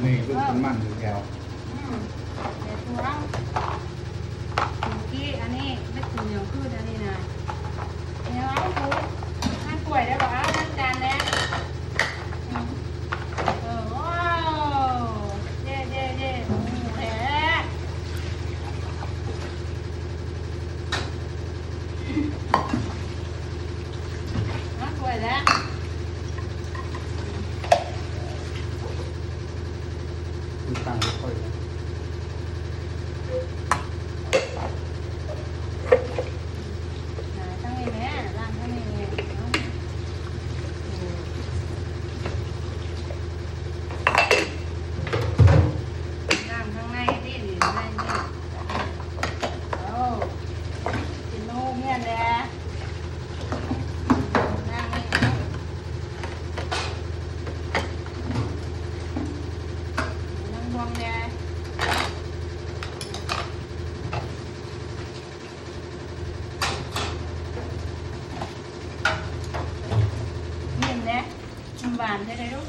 ນີ້ເບິ່ງມັນຢູ່ແຖວ ອືມ ແຕ່ຕົວເຮົາ ເມື່ອກີ້ອັນນີ້ເຮັດເປັນຫຍັງຄືດອັນນີ້ນະ ແນວເອົາ ມາຖ້ວຍໄດ້ບໍ່? ເອົາ ມາຈານແດ່ ອືມ ເອີ ວ້າວ ເຢ້ ເຢ້ ເຢ້ ໂອ້ໂຫ ແທ້ ມາຖ້ວຍແລ້ວ ຄືຕັ້ງບໍ່ຄ່ອຍນະ ອ່າ ທາງນີ້ແມ່ ລ້າງທາງນີ້ແມ່ ເອົາ ອືມ ລ້າງທາງໃນນີ້ ນີ້ ໃນນີ້ ໂອ້ ກິນໂນເມຍນແດ່ ເມນແດ່ ມັນຫວານແທ້ເດ້ລູກ.